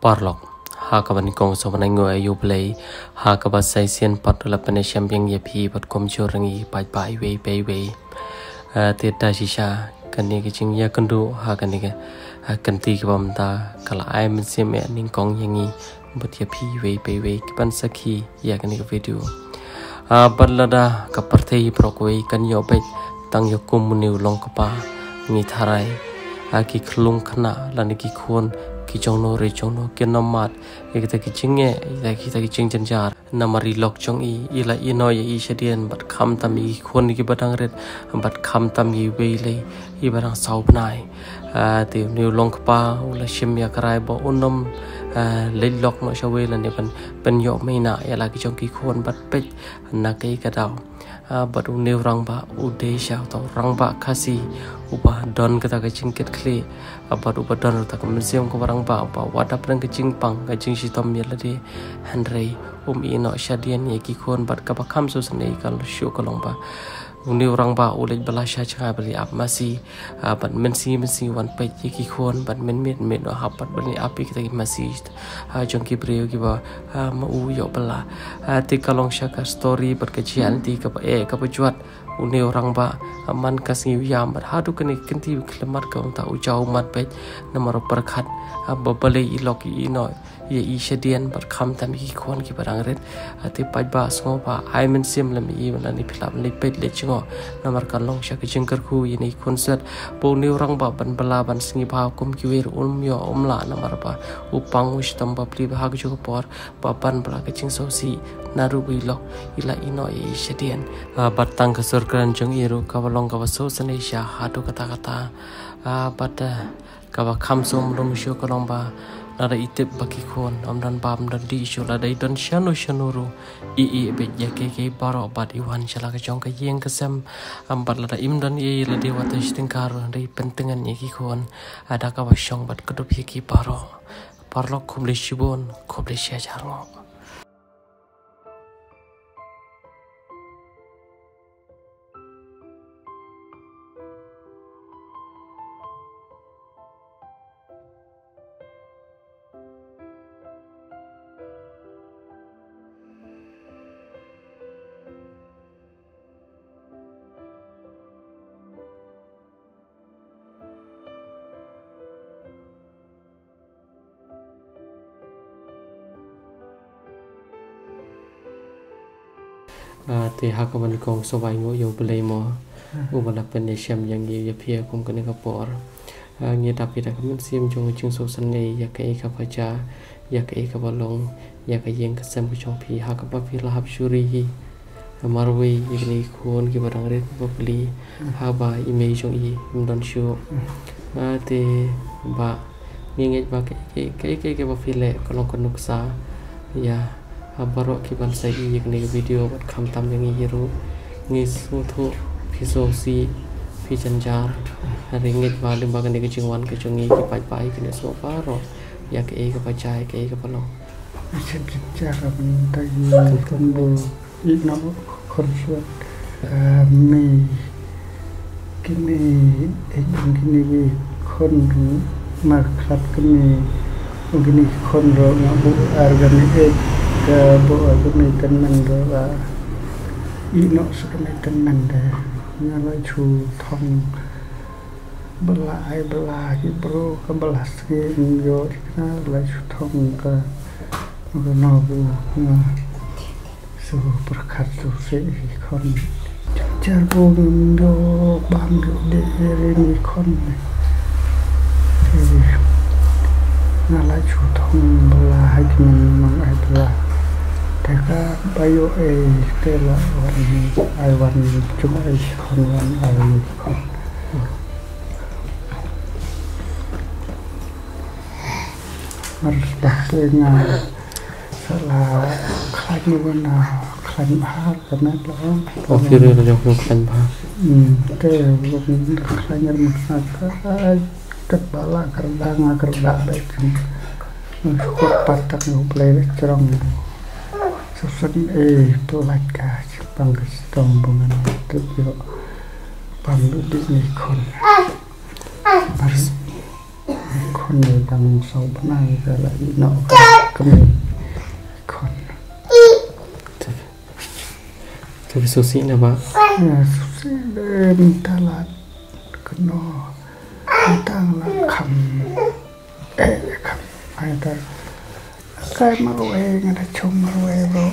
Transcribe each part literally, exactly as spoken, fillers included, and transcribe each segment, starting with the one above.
Paralok, ha kaba nyngkong sngewbha ban ai nguh ïa U Blei, ha kaba sa shisien pat u la pynïashem biang ïa phi bad kumjuh ruh ïa ngi paidbah iwei pa iwei. Ah, te da shisha kane ka jingïakynduh ha kane ka, ah, kynti kaba mynta ka la ai mynsiem eh nyngkong ïa ngi bad ïa phi iwei pa iwei kiban sakhi ïa kane ka video. Ah, bad lada ka pyrthei baroh kawei kan ïoh beit tang ïa kum une u long kpa, ngi tharai, ah, ki khyllung khynnah lane ki khun ki jong no re jong no kin ym mad ïa kita ki jingeh, ïa kita ki jingjynjar. Namar i lok jong i i la ïehnoh ïa i shadien bad khamtam ïa ki khun kiba dang rit bad khamtam ïa iwei lei iba dang saw bnai. Ah, te une u long kpa u la shim ïa ka rai ba un ym, ah, leit lok noh shawei lane ban, ban ïoh maïnah ïa la ki jong ki khun bad peit na kaei ka daw. Ah, bad une u rangbah u dei sha uta u rangbah Khasi uba don kata ka jingkitkhlieh, ah, bad uba don kata ka mynsiem kaba rangbah, uba wad hapdeng ka jingpang, ka jingshitom ïa lade. Hynrei um ïehnoh shadien ïa ki khun bad kaba kham sngewsynei ka shuh ka long ba une u rangbah u leit bylla sha jngai ba leit ap masi, ah, bad mynsi mynsi wan peit ïa ki khun bad mynmiet mynmiet u hap pat ban leit ap ïa kita ki masi, ah, jong ki briew kiba, ah, ma u ïoh bylla. Ah, te ka long sha ka story bad ka jia lynti kaba eh kaba jwat. Une u rangbah, ah, man ka sngi u ïam bad haduh kane ka kynti khyllem mat ka, uta u jaw u mad beit namar u pyrkhat, ah, ba balei i lok i ïehnoh ïa i shadien bad khamtam ïa ki khun kiba dang rit. Ah, te paidbah sngewbha ai mynsiem lem ïa i, lane phi lah ban leit peit leit jngoh namar ka long sha ka jingkyrkhu ïa i khun sut. Ba une u rangbah ban bylla ban sngi bha kum kiwei ruh um ïoh um lah namar ba u pang u shitom bapli bha ha kajuh ka por ba ban bylla ka jingsngewsih naduh ba i lok i la ïehnoh ïa i shadien. Ah, bad tang ka sur kren jong i ruh kaba long kaba sngewsynei sha haduh katta katta. Ah, bad, ah, kaba kham sngewlyngngoh shuh ka long ba lada i tip ba ki khun ym don bam don dih shuh, lada i don shano shano ruh, i ïeh beit ïa kiei kiei baroh bad i wan sha la ka jong ka ïing ka sem. Am, bad lada im don ei ei, lada wat shiteng ka ruh, hynrei pyntngen ïa ki khun, ah, da kaba shong bad kdup ïa ki baroh. Paralok, khublei shibun, khublei shihajar nguh. Ah, te ha kaba nyngkong sngewbha ai nguh ïa U Blei mo, uba la pynïashem ïa ngi ïa phi kum kane ka por. Ah, ngi dap ïa ka mynsiem jong ka jingsngewsynei ïa kaei kaba jia, ïa kaei kaba long, ïa ka ïing ka sem ka jong phi ha kaba phi la hap shu ri hi. Marwei ïa kine ki khun kiba dang rit bapli, haba i mei jong i im don shuh. Ah, te bah, ngi ngeit ba kaei kaei kaei kaei kaba phi leh ka long ka nuksa ïa, ah, baroh ki ban sa ïohi ïa kane ka video bad khamtam ïa ngi hi ruh. Ngi sngewthuh phi sngewsih, phi jynjar. Hynrei ngeit ba lyngba kane ka jingwan ka jong ngi ki paidbah kin ïohsngew baroh ïa kaei kaba jia, ïa kaei kaba long. Ïa ka jynjar mynta ïa ka bun. Ïehnoh khun shuh. Ah, me kine, eh, kine ki khun ruh, markylliat kine, kine ki khun ruh nga buh ar kane, eh, ka buh ar kane tymmen ruh, ah, ïehnoh sa kane tymmen de. Nga la shu thong bylla ai bylla ki briew, ka bylla sngi ym ïoh, nga la shu thong ka, ka no bu, nga. Shu pyrkhat shu seh ki khun. Jar bu ngim ïoh bam ïoh dih ïa ri ni khun. Te nga la shu thong bylla ha ki mynmang ai bylla. Te kaba ïoh ei te la wan ai wan jong ai khun wan ai khun. Mar sbah te nga Sa la khlaiñ ruh na khlaiñ bha ka met la. O, phi ruh la jong phi khlaiñ bha. Hmm, te ruh khlaiñ ruh na ka, ka ba la kyrda nga kyrda dei kan. Sukut pat tak ngu play dei jrong. Sa sat e pynlait ka jingpang ka shitom ba ngan tip ïoh pang dei ni khun. Mar Khun ne dang saw bnai ka la ïeh noh ka kmie khun. Te phi sngewsih ne bah? Ïa, sngewsih de mynta la kano mynta la kham eh kham ai ta. Kai marwei nga da chong marwei bro.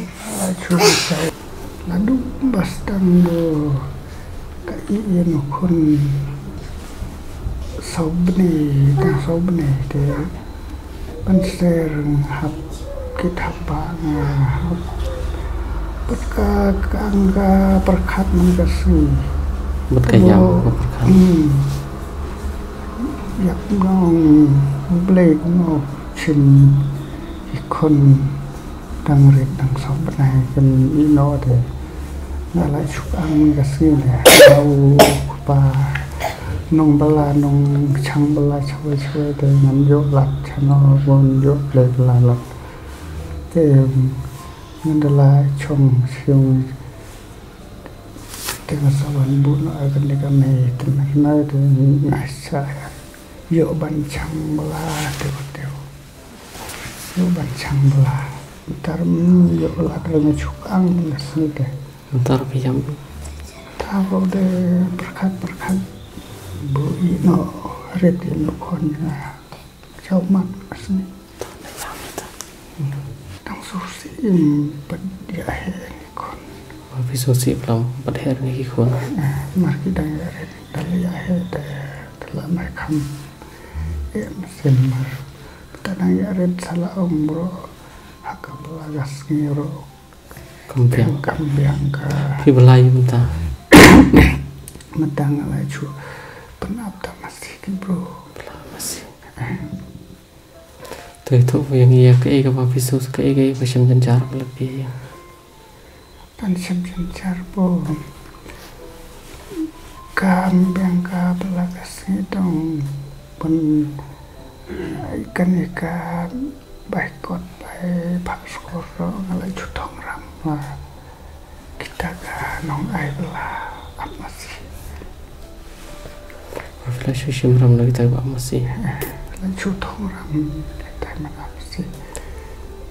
Ai chong sai. Naduh ba sdang do ka ïeh ïa u khun saw bnai, tang saw bnai te ban ser hap kit hap ba nga hap. Pat ka kang ka pyrkhat man ka sngi. Bad ka ïam ka pyrkhat. Hmm. Ïap nong Blei kumno shim i khun dang rit dang saw bnai kan ïeh noh te. Nga la shu kang ka sngi ne. Au kpa nong bala nong chang bala chawai chawai te ngan ïoh lad chano ngan ïoh Blei bala lad. Te ngan da la chong siung te nga sa wan buh noh ïa kane ka mei te nga te nga sa ïoh ban chang bala te te. Ïoh ban chang bala. Ntar ym ïoh lad re nga shu kang nga sngi te. Ntar phi ïam. Ntar ruh de pyrkhat pyrkhat. Buh ïeh noh rit ïeh noh khun nga. Chau mat sni. Tang sngewsih im pat ïa he ngi khun. Ba phi sngewsih plam pat her ngi ki khun. Eh, mar ki dang ïa rit dang ïa he te te la mai kham. Eh, mynsiem mar. Ta dang ïa rit sa la ong bro. Ha ka bla ka sngi ruh. Kam biang. Kam biang ka. Phi bla ïa mynta. Mynta nga la shu pynap ta masi ki bro. Bla masi. Te to ïa ngi ïa kaei kaba phi sngewsih kaei kaei ba shem jynjar ba la phi ïa. Ban shem jynjar bro. Kam biang ka bla ka sngi dong ban Ai kane ka bai kot bai phah skor ruh nga la shu thong ram la kita ka nong ai bla ap masi. Phi la shu shim ram la kita ba ap masi. La shu thong ram kita man ap masi.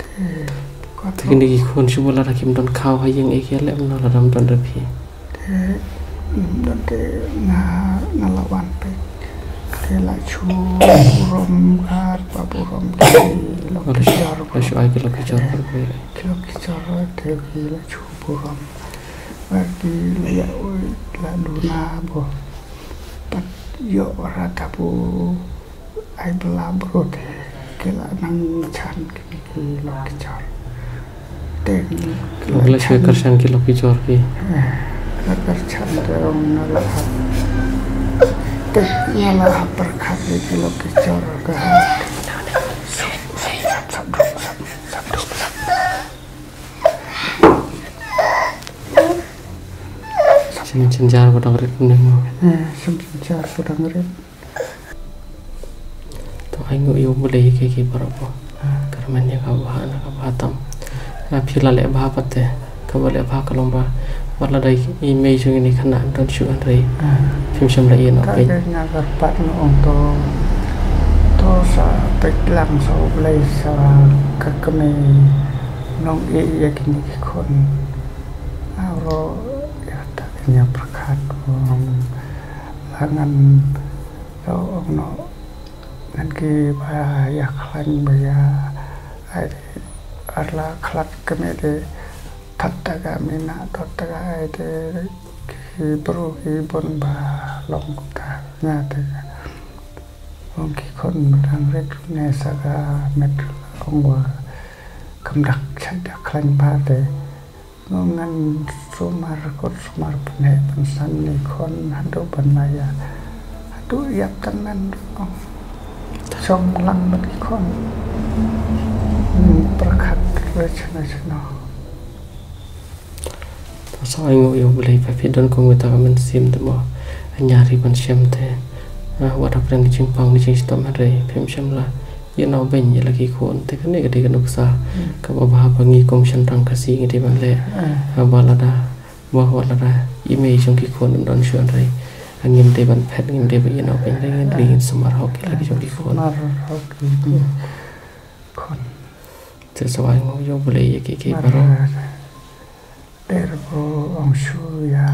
Te kot Te kine ki khun shu ba la da kim don khaw ha ïing ei ki lem na la dam don da phi. Te don te nga nga la wan peit. Te la shu burom ar ba burom ki lok ki jor. La shu ai ki lok ki jor. Ki lok ki jor te ki la shu burom. Ba ki la ïa ui la duna bo. Pat ïoh ra tabu. Ai bla bro te ki la nang chan ki ki lok ki jor. Te ki la shu kyrshan ki lok ki jor ki. Eh, la kyrshan te ong nga la hap. Te nga la hap pyrkhat ïa ki lok ki jor ka. Shem jynjar ba dang rit ne mo. Eh, shem jynjar ba dang rit. To ai nguh ïa U Blei ïa kiei kiei baroh. Kyrmen ïa ka bha na ka bha tam. Nga phi la leh bha pat te kaba leh bha ka long ba wat la dei i mei jong ngi kane don shu hynrei phim shym la ïeh noh peit. Nga kyrpad nga ong to to sa peit lang sa U Blei sa ka kmie nong ïeh ïa kine ki khun. Aro ïa ta ïa pyrkhat ong la ngan Ka ong noh ngan ki ba ïa khlaiñ ba ïa ai ar la khlad kmie de thot ta ka mina thot ta ka ai de ki bru ki bun ba long ta nga te ong ki khun dang rit ne sa ka met ong wa kam dak chai dak khlaiñ ba te Ngan sumar kot sumar pyneh pynsan ni khun haduh ban maya haduh ïap tang ngan shong lang bad ki khun. Pyrkhat re chna chna. Sa ai nguh ïa U Blei ba phi don kum kita ka mynsiem te mo. Ïa ri ban shem te. Wat hapdeng ki jingpang ki jingshitom hynrei phim shem la. Ïa nau beiñ ïa la ki khun te kane ka dei ka nuksa kaba bha ba ngi kum shynrang Khasi ngi dei ban leh. Ba lada ba wat lada i mei jong ki khun im don shuh hynrei Ngim dei ban phet, ngim dei ban ïeh noh, ngin ri, ngin ri, ngin sumar hok ïa la ki jong ki khun. Sumar hok ïa ki khun. Te sa ai nguh ïa U Blei ïa kiei kiei baroh. Mar der ba ong shu ïa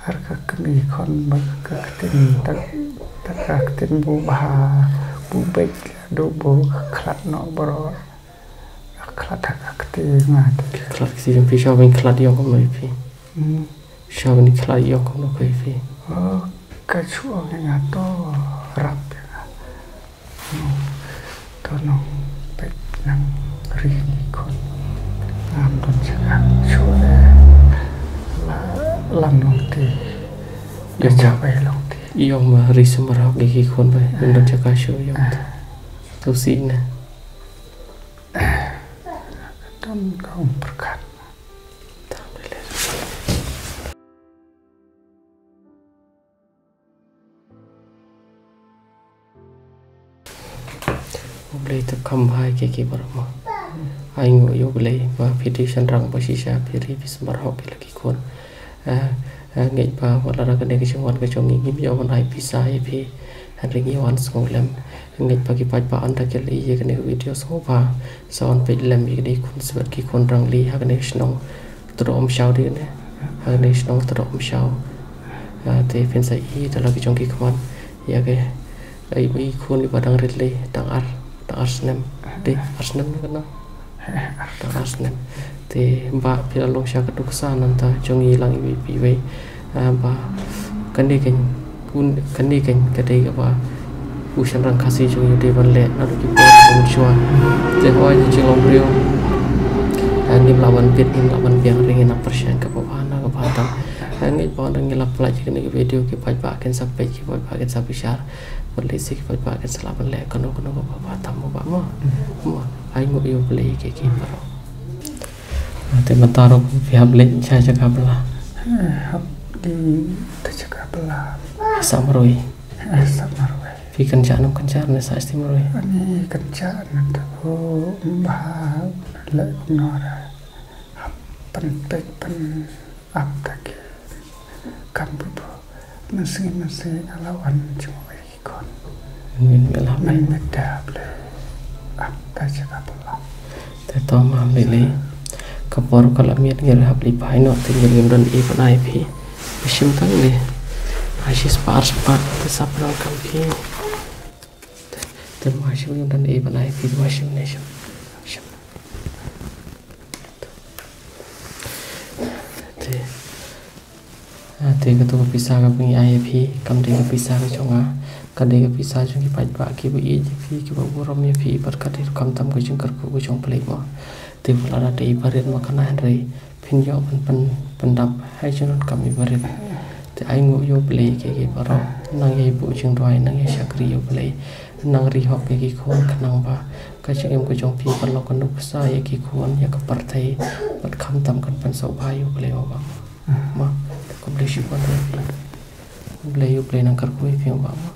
ar ka kmie khun ba ka ktien, ta, ta ka ktien ba bha, ba beit, haduh ba khlad noh baroh. Khlad ha ka kti nga te. Khlad kti jong phi, sha ban khlad ïong kumno ïa phi? Hmm. Sha ban khlad ïong kumno ïa phi? Oh, ka shu ong ïa nga to rap ïa nga. Hmm. To nong peit nang ri ni khun. Ngam don jaka shu le la lam long ti. Ïong ba, ïong ba ri sumar hok ïa ki khun ba ngam don jaka shu ïong. Ah. To sih na. Don ka um pyrkhat. U Blei to kham bha ïa kiei kiei baroh mo. Ai nguh ïa U Blei ba phi dei shynrang ba shisha phi ri phi sumar hok ïa la ki khun. Ah, ah, ngeit ba wat la da kane ka jingwan ka jong ngi ngim ïoh ban ai pisa ïa phi. Hynrei ngi wan sngewlem. Ngeit ba ki paidbah ynda ki la ïohi ïa kane ka video sngewbha sa wan peit lem ïa kine ki khun sbet ki khun rangli ha kane ka shnong Tyrwa Umshaw dei kane. Ha kane ka shnong Tyrwa Umshaw. Ah, te phin sa ïohi da la ki jong ki khmat ïa ka, ai, i khun iba dang rit lei, dang ar, dang ar snem. Dei ar snem ne kano? Dang ar snem. Te ba phi la long sha ka nuksa nangta jong i lang iwei pa iwei. Ah, ba kane kan, kun, kane kan ka dei kaba u shynrang Khasi jong i u dei ban leh naduh ki por mynshuwa. Te hooid, jinglong briew, ah, ngim lah ban bit, ngim lah ban biang, hynrei ngin nang pyrshang kaba bha na kaba tam. Ah, ngeit ba ynda ngi la pynlait ïa kane ka video, ki paidbah kin sa peit, ki paidbah kin sa bishar. Bad lehse ki paidbah kin sa lah ban leh kano kano kaba bha tam mo, Bah mo. Mo, ai nguh ïa U Blei ïa kiei kiei baroh. Te mynta ruh phi hap leit sha jaka bylla? Eh, hap leit sha jaka bylla. Sah marwei? Eh, sah marwei. Phi kynjah ne em kynjah ne sah sha marwei? Ani kynjah ne, te u bha leh kumno re. Hap pynpeit pyn ap ta ki kam bubu. Mynsngi mynsngi nga la wan jngoh ïa ki khun. Ngin ym lah. Ngin ym lah ban leh. Ap ta jaka bylla. Te to ma lei lei. Ka por ka la miet, ngi ruh hap leit phai noh, te ngi ruh ngim don ei ban ai phi. Ba shim tang ne. Ai shi spah ar spah te sap rang kam phi. Te, te ma shim, ngim don ei ban ai phi, ma shim ne shim. Shim. Te. Ah, te kato ka pisa kaba ngi ai ïa phi, kam dei ka pisa ka jong nga, ka dei ka pisa jong ki paidbah kiba ïeit ïa phi, kiba burom ïa phi, bad ka dei ruh khamtam ka jingkyrkhu ka jong U Blei mo. Te wat la da dei barit ma kane, hynrei phin ïoh ban pyn, pyndap ha i jingdonkam i barit. Te ai nguh ïa U Blei ïa kiei kiei baroh, nang ïa buh jingduwai, nang ïa shakri ïa U Blei, nang ri hok ïa ki khun khnang ba ka jingim ka jong phi kan long ka nuksa ïa ki khun, ïa ka pyrthei, bad khamtam kan pynsngewbha ïa U Blei mo Bah. Mo, khublei shibun ïa phi. U Blei, U Blei nang kyrkhu ïa phi mo Bah mo.